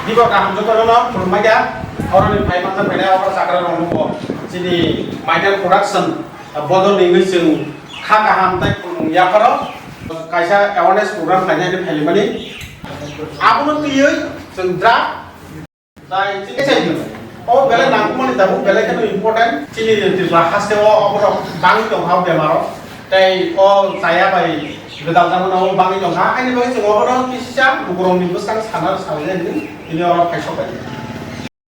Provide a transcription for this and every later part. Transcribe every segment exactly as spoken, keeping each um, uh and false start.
Dibo kaham jotono khulumbaikha, oroni phai manjak phainai okra chakra rokno bo chini Maidal Production bodol ni wngwi chwng kha kaham tei khulumung yapharo kaisa awareness program khlainai hinwi phailaimani. Abono twiwi chwng draft tai chini sai o belai nangkukmani tabuk belai kheno important chini Tripura haste o oborok bangwi tongkha o bemaro. Tei o chaya bai gwdal jagano o bangwi tongkha. Haini bagwi chwng obono kisisa lukurokni bwskango sana salai hinwi tini oro phaisok bai.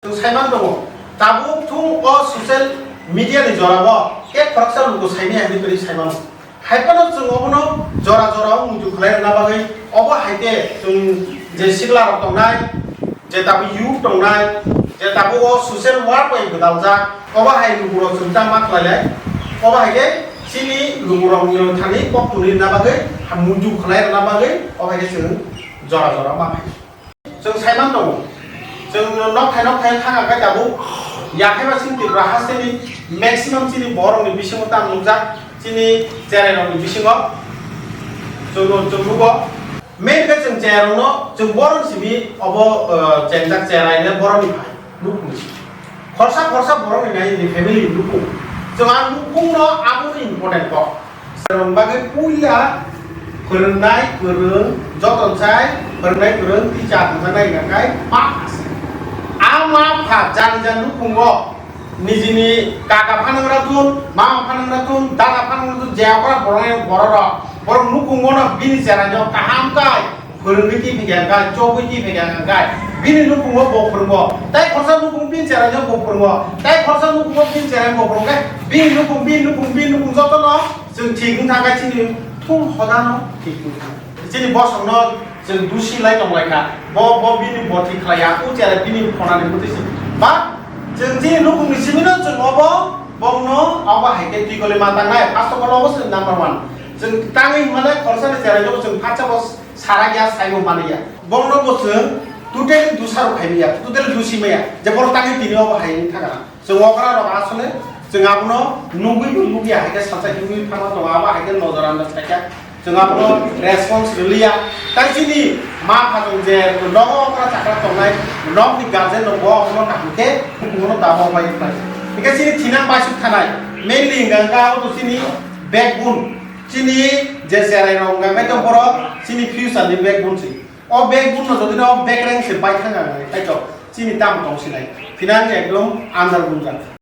Chwng saiman tongo, tabuk thung o social media ni jorao khe khoroksa luku saimaya hinwi tini saimano. Hai phano chwng obono jora jora o muitu khlai rwna bagwi obo hai khe chwng je sikla rok tongnai, je tabuk youth tongnai, je tabuk o social work bai gwdaljak, obo hai lukurok chwng ta ma khlai lai, obo hai khe chini lukurokni thani kok twi rwna bagwi, ha muitu khlai rwna bagwi, obo hai khe chwng jora jora ma phai. Chwng saiman tongo, chwng nokthai nokthai thang khe tabuk yakhai ba chini Tripura hasteni maximum chini borokni bisingo tamo nukjak, chini cherairokni bisingo chwng chwng nugo. Main khe chwng cherairokno chwng borok simi obo, uh, chengjak cherai le borokni phai nukhungni simi. Khorsa khorsa borokni nai ni family nukhung. Chwng a nukhungno abono important kok. Chwng bagwi puila phwrwngnai kwrwng joto chai phwrwngnai kwrwng teacher hwnjaknai hwnka khai ma pha se. A ma pha jani jani nukhungo nijini kaka phanangra thun, mama phanangra thun, dada phanangra thun, je okra borok bororok borok nukhungono bini cheraino kaham kai phwrwngwi twi phikya hwnka, chobwi twi phikya hwnka, bini nukhungo bo phwrwngo, tei khorsa nukhung bini cheraino bo phwrwngo, tei khorsa nukhungo bini cheraino bo phwrwngo, bini nukhung, bini nukhung, bini nukhung jotono chwng thik wng thangkha, chini thung hodano thik wng thangkha. Chini bosongno chwng dusi lai tong lai kha, bo, bo bini bo thik khlai ya, o chera bini phonani bwtwi se. Ba chwng chini nukhungni simino chwng obo, bongno obo hai khe twi goli ma tangnai, first of all obo se number one. Chwng tangwi hwnmale khorsani cheraino chwng phatsa bo Sara ya, saibo mani ya. Bongno bo chwng totally dusaro khaimaya, totally dusimaya. Je borok tangwi tini obo hai wng thangkha. Chwng okra rok asole chwng abono nugwi bo nugya, hai khe sacha hinwi phano tongo, abo hai khe nojor andaj khaikha. Chwng abono response rwliya. Tai chini ma pha chwng je nogo okra chakra tongnai, nokni guardian rok bo abono kaham khe bono dabo bai khlai. Hingkhe chini thinang baisuk thanai, mainly hingkha khe abo chini backbone. Chini je cherai rok hingkha khe borok chini future ni backbone se. O bag buno jodi no bag reng se bai thang ang nai, tai to chini tam tong sinai. Phinang ekdom andar gunjak.